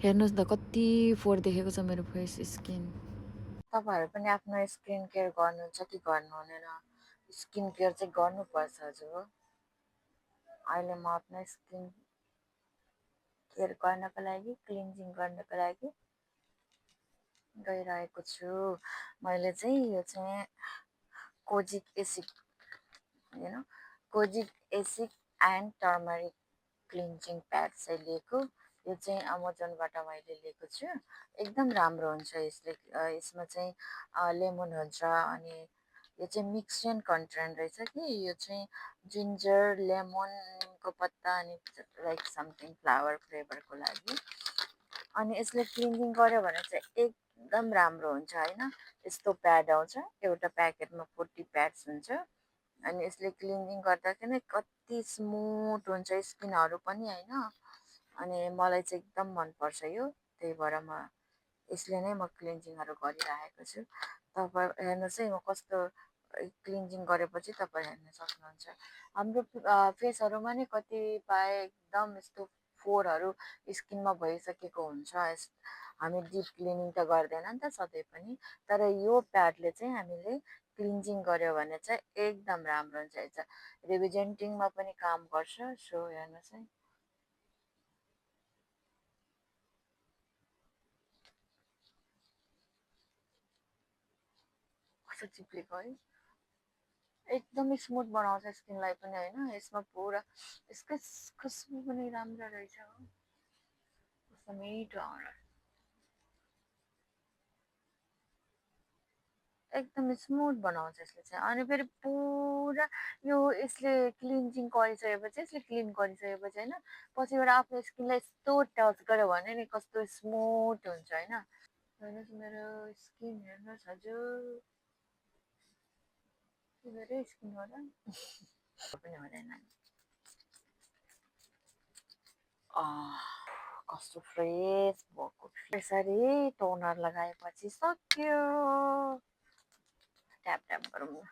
हेर्नुहोस् न कति फोहोर देखेको छ मेरो फेस स्किन। तपाईँहरू पनि आफ्नो स्किन केयर गर्नुहुन्छ कि गर्नुहुँदैन? स्किन केयर चाहिँ गर्नुपर्छ हजुर हो। अहिले म आफ्नो स्किन केयर गर्नको लागि, क्लिन्जिङ गर्नको लागि गइरहेको छु। मैले चाहिँ यो चाहिँ kojic acid kojic acid and turmeric cleansing pad चाहिँ लिएको। यो चाहिँ अमेजनबाट मैले लिएको छु। एकदम राम्रो हुन्छ यसले। यसमा चाहिँ लेमन हुन्छ अनि यो चाहिँ मिक्स्ड कन्टेन्ट रहेछ कि यो चाहिँ जिन्जर लेमनको पत्ता अनि लाइक समथिङ फ्लावर फ्लेभरको लागि। अनि यसले क्लिन्जिङ गर्यो भने चाहिँ एकदम राम्रो हुन्छ होइन। यस्तो प्याड आउँछ, एउटा प्याकेटमा 40 प्याड्स हुन्छ। अनि यसले क्लिन्जिङ गर्दाखेरि कति स्मुथ हुन्छ स्किनहरू पनि होइन। अनि मलाई चाहिँ एकदम मनपर्छ यो, त्यही भएर यसले नै म क्लिन्जिङहरू गरिरहेको छु। तपाईँ हेर्नुहोस् है म कस्तो क्लिन्जिङ गरेपछि तपाईँ हेर्न सक्नुहुन्छ। हाम्रो फेसहरूमा नि कतिपय एकदम यस्तो फोहोरहरू स्किनमा भइसकेको हुन्छ। हामी डिप क्लिनिङ त गर्दैन नि त सधैँ पनि, तर यो प्याडले चाहिँ हामीले क्लिन्जिङ गर्यो भने चाहिँ एकदम राम्रो हुन्छ। रिभिजेन्टिङमा पनि काम गर्छ। सो हेर्नुहोस् है, कस्तो चिप्लेको है। एकदमै स्मुथ बनाउँछ स्किनलाई पनि होइन। यसमा पुरा यसको खुसबु पनि राम्रो रहेछ हो, कस्तो मिठो आउँछ। एकदम स्मुथ बनाउँछ यसले चाहिँ। अनि फेरि पुरा यो यसले क्लिन्जिङ गरिसकेपछि, यसले क्लिन गरिसकेपछि होइन, पछिबाट आफ्नो स्किनलाई यस्तो टच गर्यो भने नि कस्तो स्मुथ हुन्छ होइन। हेर्नुहोस् मेरो स्किन, हेर्नुहोस् हजुर, मेरो स्किन हो र पनि हुँदैन। कस्तो फ्रेस भएको, यसरी टोनर लगाएपछि सक्यो। ट्याप ट्याप गरौँ न।